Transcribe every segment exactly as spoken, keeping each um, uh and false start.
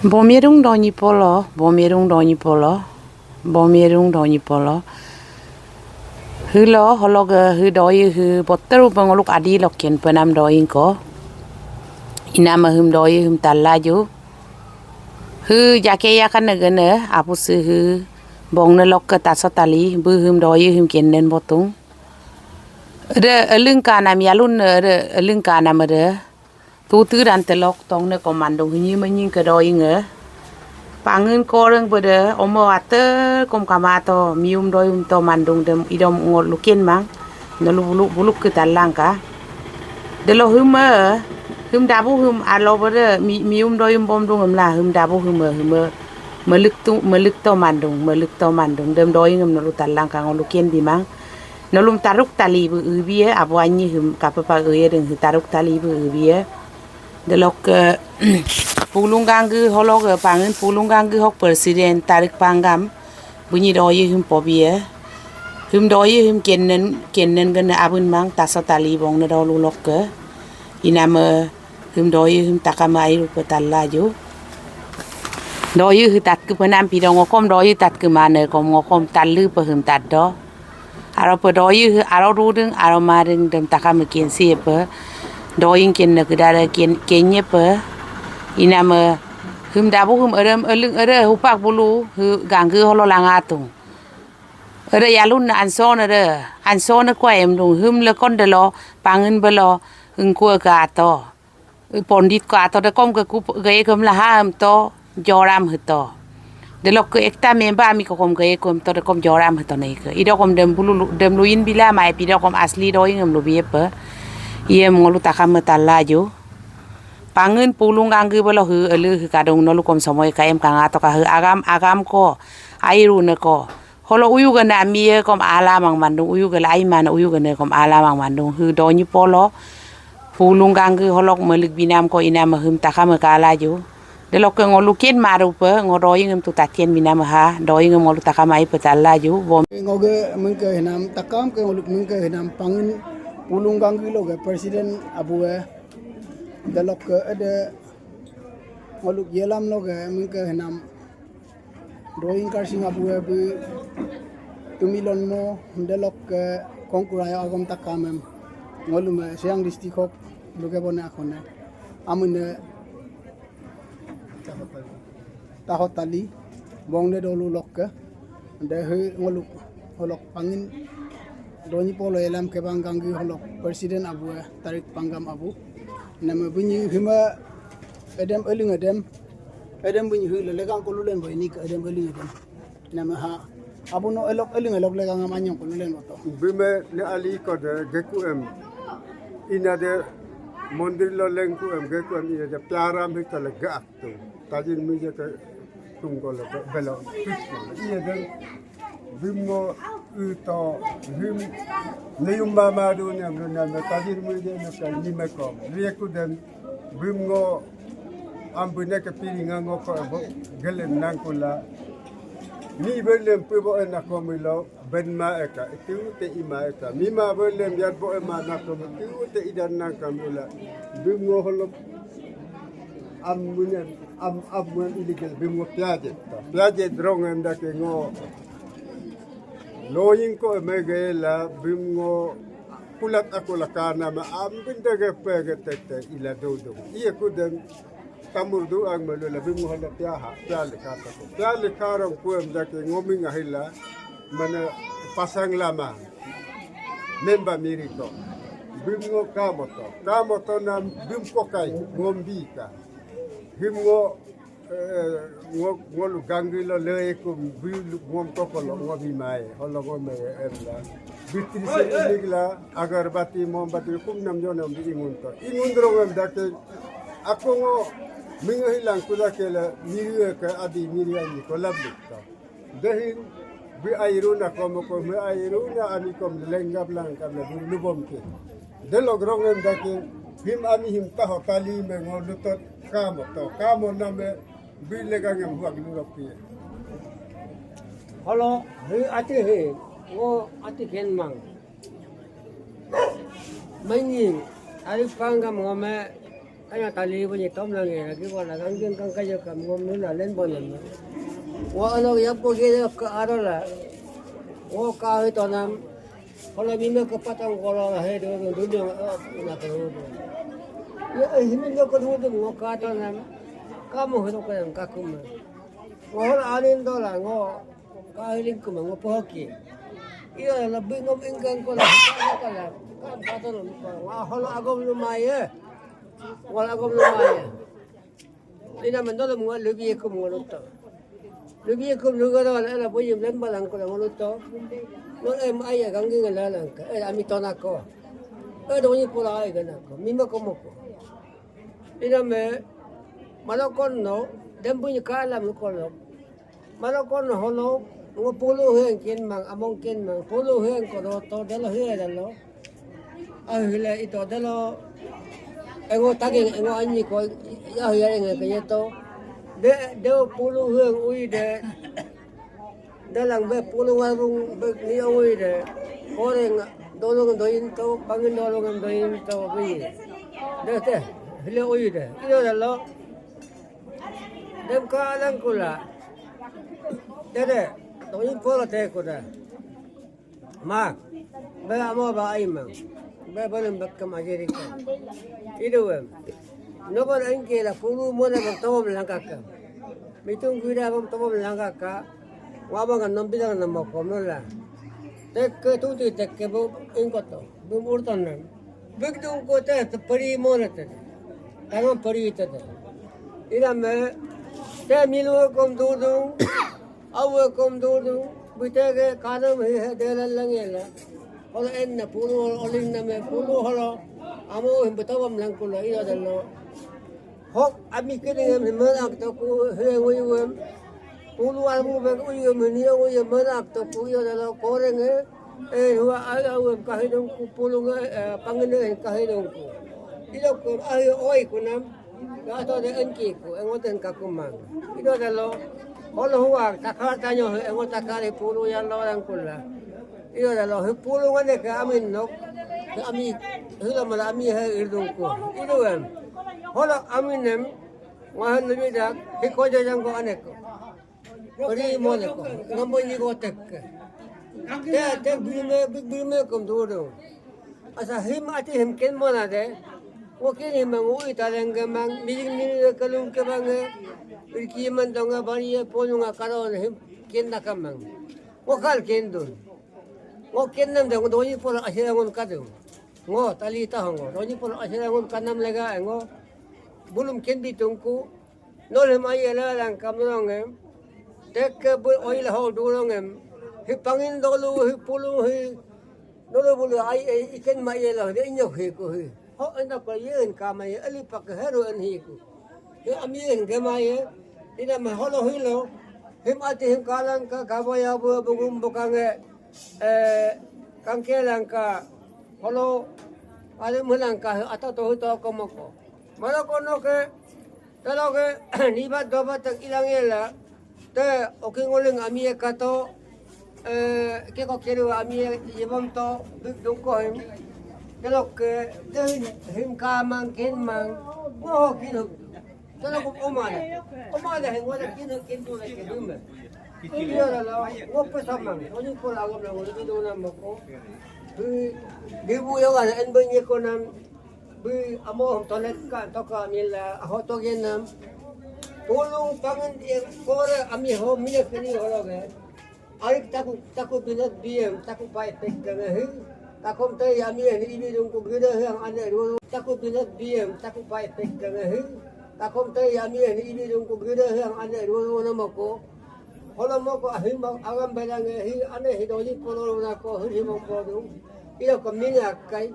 Bomyerung Donyi Polo, Bomyerung Donyi Polo, Bomyerung Donyi Polo. Hilo hologe hu doyi hu botteru bengoluk adi lokken penam doying ko. Inama hum doyi hum tallaju. Hu jake yakan negene apusi hu bongne lokke taso tali bu hum doyi hum kennen botung. Ede elingka nam yalun ede elingka nam ede. Tutu dan telok tong ne komandung hinyi menying ke doyinge. Pangen koreng bede omo ate kom kamato mium doyum to mandung dem idom ngol lukin mang. Nolu buluk buluk ke talangka. Delo hum hum dabu hum alo bede mi, mium doyum bomdung emla hum dabu hum hum melik tu melik to mandung melik to mandung dem doying em nolu talangka ngol lukin bimang. Nolum taruk tali bu ubiye abu anyi hum kapapa uye deng hu taruk tali bu ubiye. Delokke pulung ganggu holoke pangen pulung ganggu hok presiden tarik panggam bunyi doyi hum pobiye. Hum doyi hum kennen kennen gene abun mang taso tali bong ne dolu lokke. Iname hum doyi hum takame airu pe tallaju. Doyi hu tatke penam pidong ngokom doyi tatke mane kom ngokom tallu pe hum taddo. Aro pe doyi hu aro rudeng aro madeng dem takame kensi pe. Doying kenne kedare ken kenye pe. Iname hum dabu hum erem eleng ere hupak bulu hu ganggu holo langatung. Ere yalun anson ere anson ko emdung hum lekon delo pangen belo engkue ke ato. Pondit ko ato dekom ke kup geye kem laha em to joram heto. Delok ke ekta member ami kokom geye kem to dekom joram heto nei ke. Idokom dem bulu lu- dem luin bila mai pidokom asli doying em lubiye pe. Iyem ngolu takame tallaju. Pangen pulung ganggu belo hu elu hu kadung nolukom somoy kaem kangato ka hu agam agam ko airu ne ko. Holo uyu gene amiye kom alamang mandung uyu gele aimana uyu gene kom alamang mandung hu Donyi Polo. Pulung ganggu holok melik binam ko iname hum takame kalaju. Delokke ngolu ken marupe ngo doying em tu tatien binam ha doying em ngolu takame aipe tallaju. Bom. Ngoge mengke hinam takam ke ngoluk mengke hinam pangen pulung ganggu loge presiden abue. Delokke ede ngoluk yelam loge mengke hinam Drawing karsing abu abu tumilon mo delokke kongkurayo agom takamem ngolume Siang district hok luke bone akone amune tahotali bongne dolu lokke dehe ngoluk holok pangin Donyi Polo elam kebang ganggu holok presiden abu tarik panggam abu nama bunyi hima edem eling edem Edem bunyi hu lelegang kululen boy ni ke edem eling edem. Nama ha. Abu no elok eling elok legang am anyong kululen boto. Bime ne ali ko de geku em. Ina de mondir lo lengku em geku em ina de piaram hita le gaak tu. Tajin mije ke tunggo le belo. Iya de Bimngo uto bim neyum mama duni amduni amna tajir muje no kal nime kom. Riye kuden bimngo ambune ke piringa ngo ko ebo gelen nangkula. Ni belem pebo ena komilo benma eka itu te ima eka. Mima belem yat bo ema nakom itu te idan nangkamula. Bimngo holop ambune am ambune illegal bimngo piajet. Piajet rong em dake ngo. Loying ko emegela bimngo kulat aku lakana ma ambin dege pege tete ila dodo. Iya kuden tamur du ang melula bimngo hala piaha piali kata ko. Piali karong kuem dake ngoming ahila mana pasang lama. Memba miri ko. Bimngo kamoto. Kamoto na bimko kai ngombi ka. Bimngo Eh, ngo- ngolu ganggu lo leku bilu ngom toko lo ngobi mae holo ngome emla bitri se iligla agarbati mombati kum nam jonam di ingun to ingun rongem dake ako ngo mingo hilang kuda kela miri ke adi miri ani ko lablik to. Dehin bi airuna komo ko mi airuna ami kom lenggap langkap le bi lubom ke. Delok rongem dake him ami him taho tali me ngo lutot kamo to kamo name bi legangem huak lurok pie. Holo hi ati hi ngo ati ken mang. Menyi ari panggam ngome Aya tali bunyi tom lang ya, lagi wala gangging kang kayo kam ngom nula len bonan. Wa alo yapo ge ka arola. Wo ka tonam. Kola mime ke patang kola he do do do do na ke do. Ya eh himin do ke do do ngo ka tonam. Kamu hido ke yang kakuma. Ngo hol anin dola ngo. Kahiling kuma ngo pohoki. Iya lebih ngom ingkang kola. Kala. Kam patang. Wa hol agom lumaye. Wala agom lumaye. Ina mendolo mua lubi ekum ngoluto. Lubi ekum lugaro ala ala boyim lemba langko ngoluto. No em aya gangging ala langka. Eh ami tonako. Eh donyi pula ai ganako. Mima komoko. Ina me malokon no dembunyi kalam lukolok. Malokon no holo ngo pulu heng kin mang among kin mang pulu heng ko do to delo hie delo. Ahile ito delo. Engo taging engo anyi ko ya ya enge ke yeto. De de pulu heng ui de. Dalang be pulu warung be ni ui de. Koreng dolong doin to pangin dolong doin to bi. De te hile ui de. Ito delo. Dem ka alang kula. Dede, toyin pola te kuda. Mak, be amo ba aimang. Be belum bekam ajiri ka. Iduem. Nobar engke la pulu mona bang tawam langkaka. Mitung kuda bang tawam langkaka. Wabang kan nombidang nama komnola. Tekke tuti tekke bu ingkoto. Bum urtan nan. Bigdung ko te te pari mona te. Tangan pari te te. Ina me te milu kom dudung. Awe kom dudung. Bite ke kanam he he delan langela. Holo enna pulu olin na me pulu holo. Amo him betawam langkula iya dalo. Hok ami kini ngam merak toku heng uyuem. Pulu almu bek uyuem henia uyuem merak toku iyo dalo koreng e. Eh hua ai auem kahidungku pulung e pangene kahidungku. Ilo ku ai oi kunam. Gato de enki ku engoten kakumang. Ilo dalo. Holo hua takar tanyo engot takar pulu yalo langkula. Iyo dalo, hi pulu ngane ke amin nok. Hi ami, hila mala ami he irdungku. Iduem. Holo aminem, ngahan lebidak, hi koja jangko aneko. Peri moneko, ngambo nyigo tekke. Te, te birme, big birme kom dudung. Asa him ati him ken mona de. Ngo ken him mang ui taleng ke mang, miling miling ke kalung ke bang e. Irki man donga bari e, ponunga karo him ken nakamang. Ngo kal ken dun. Ngo kennam de ngo donyi polo asira ngon kadu. Ngo tali taho ngo donyi polo asira ngon kanam lega ngo. Bulum ken bitungku. Nolem ai ela lang kam nongem. Tekke bu oil ho durongem. Hi pangin dolu hi pulu hi. Nolu bulu ai ai iken mai ela de inyok hi ku hi. Ho enda pa yen kamai eli pak heru en hi ku. Hi ami en gemai e. Ina ma holo hilo. Him ati him kalang ka gabaya bu bugum bukange. Eh, kangke langka, holo, are melangka, ata tohu to komoko. Maloko noke, taloke, nibat dobat tak ilang ela, te oking oling amie kato, eh, keko keru amie yebom to, big dungko him, taloke, te him, him kamang, kinmang, ngoho kinu. Tala ko omana. Omana he wala kinu kintu na kidume. Iya la la. Ngope samang. Oni ko la ngom la ngom kidu na mako. Bi dibu ya wala en benye ko nan. Bi amo toilet ka toka mila ho to genam. Pulung pangan e kore ami ho mila kini hologe. Arik taku taku binat biem taku pai pek kanga hi. Takom tai ami ni ibi dungku gida hi ang ane ruo. Taku binat biem taku pai pek kanga hi. Takom tai ami ni ibi dungku gida hi ang ane ruo ruo namako. Holo moko ahim agam belange hi ane hi doli polo nako hi himong podung. Iyo ko mini akkai.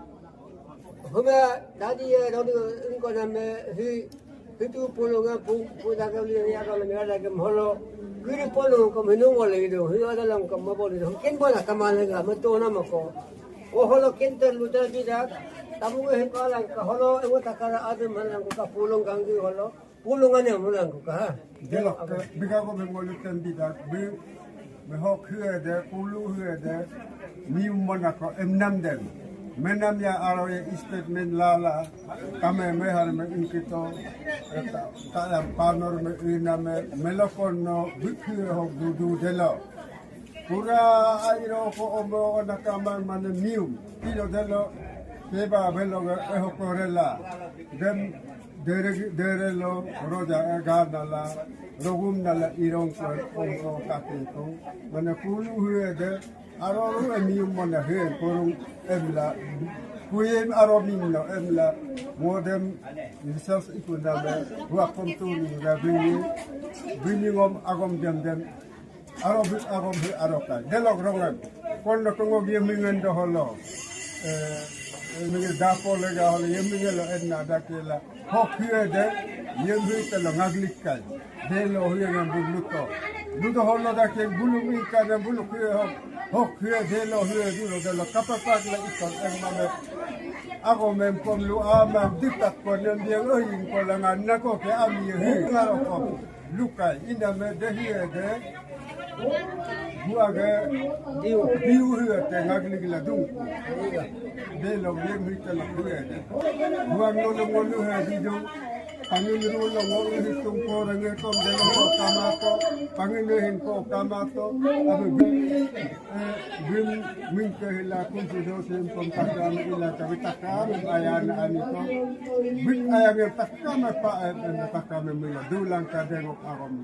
Huma dadi ya dodi ingko name hi hitu polo nga pu pu daga li ya ga mera daga holo. Giri polo ko minung wala ido hi ada lang ko mabol ido. Ken bola kamale ga mato namako. O holo ken ter luta bidak. Tamu he kalang ka holo engo takara ade manang ko ka pulung ganggi holo. Pulung ane manang ko ka. Delok, biga ko bengol ten bidak bi. Mehok hue de, pulu hue de, mi monako emnam dem. Menam ya aro ye statement lala, kame mehar me ingkito, ta, ta ya panor me iname, melokon no, bikhi ho dudu delo. Pura airo ko omo ona kama mane mium, kilo delo, keba belo ge eho korela. Dem, dere, dere lo, roja e ganala, rogum nala irong ko, omo kate ko, mane kulu hue de, Aro ru emium mona he korung emla. Kuyem aro mimno emla. Modem research ikuname. Ruakom tuni da bini. Bini ngom agom dem dem. Aro bit agom he aro kai. Delok rongem. Kondo kongo bie mingen do holo. Eh, eh, mingen dapo lega holo. Ye mingen lo enna dakela. Hok hue de, yem hue telo ngaglik kai. Delo hue ngam buluto. Ludo holo da ke bulu mi ka ngam bulu hue hok. Hok hue delo hue dulo delo kapapak la ikon eng mame. Ako mem kom lu amam ditak ko nem biang oi ingko la ngan nako ke ami hue ngaro kom. Lukai, inda me de hie de. Gua ge diu, diu hie te ngagli gila dung. De lo ye mi te lo hie de. Gua ngolo ngolo hie di dung. Pangin ru lo ngolo hitung ko renge kom de lo ko kamato. Pangin hin ko kamato. Abe gim, eh, gim min ke hila kun si do sim kom takam ila kabi takam ayana ami ko. Bit ayana takam pa, eh, eh, takam mila. Dulang ka dengok arom.